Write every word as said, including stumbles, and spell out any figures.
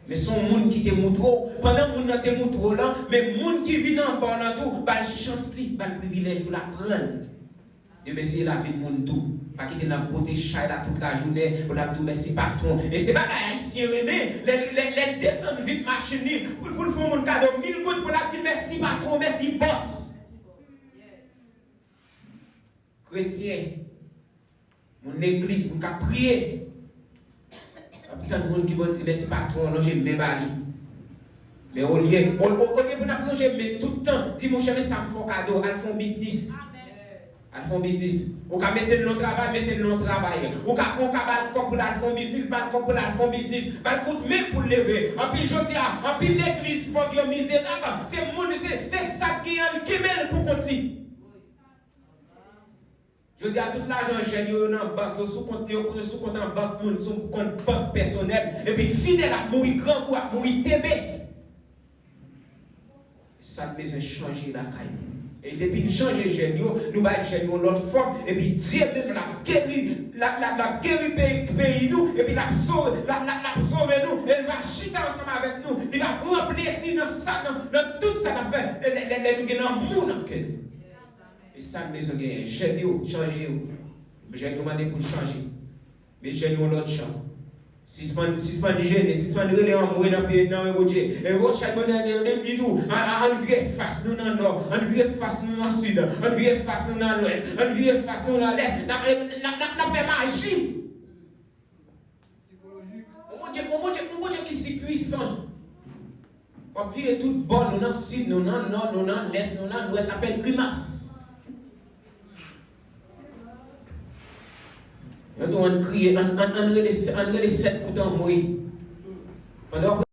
Men se yon moun ki te moutre w, pandan moun nan te moutre w lan, men moun ki vin anba w lan tou, ba l chans li, ba l privilèj pou l aprann. Demen si l a vin moun tou. Pa kite l nan pote chay la tout lajounen, pou l ap di w mèsi patwon. E se bagay ayisyen renmen, lè, lè, lè l desann vit machin li, pou, pou l fè yon moun kado mil goud, pou l ap di mèsi patwon, mèsi bòs. Kretyen, moun legliz, moun k ap priye, ap tann moun ki bon di mèsi patwon, lonje men ba li. Men olye, o- o- olye pou n ap lonje men tout tan, di monchè men sa m fè w kado, al fè yon biznis. Al fè yon biznis. Ou ka mete l nan travay, mete l nan travay. Ou ka, ou ka ba l kòb pou l al fè yon biznis, ba l kòb pou l al fè yon biznis. Ba l kout men pou l leve. Anpil jodi a, anpil legliz pòv yo mizerab. Se moun, se, se sa k genyen an l kenbe l pou kont li. Jodi a, tout lajan jèn yo, yo nan bank, yo sou kont, yo, yo sou kont an bank moun, sou kont bank pèsonèl. Epi fidèl ap mouri grangou, ap mouri tebe. Sa n bezwen chanje lakay nou. E depi n chanje jèn yo, nou bay jèn yo yon lòt fòm, epi Dye menm l ap geri, l ap, l ap, l ap geri peyi, peyi nou, epi l ap sove, l ap, l ap, l ap sove nou, e l va chita ansanm avèk nou, li va pran plezi nan sa, nan, nan tout sa n ap fè, lè, lè, lè, lè nou gen lanmou nan kè nou. E sa n bezwen genyen. Jèn yo, chanje yo. Jèn yo mande pou n chanje. Met jèn yo yon lòt jan. Sispann, sispann jene, sispann rele anmwe nan peyi, nan men Bondye. E yo chak moun nan gen di tou, an, an, ann vire fas nou nan nò, ann vire fas nou nan sid, ann vire fas nou nan lwès, ann vire fas nou nan lès. N ap, n ap, n ap, n ap fè maji. Yon Bondye, yon Bondye, yon Bondye ki si pwisan. W ap vire tout bò, nou nan sid, nou nan nò, nou nan lès, nou nan lwès, n ap fè grimas. Yo di w ann kriye, ann, ann, ann rele, ann rele sèt kout anmwe. Pandan w ap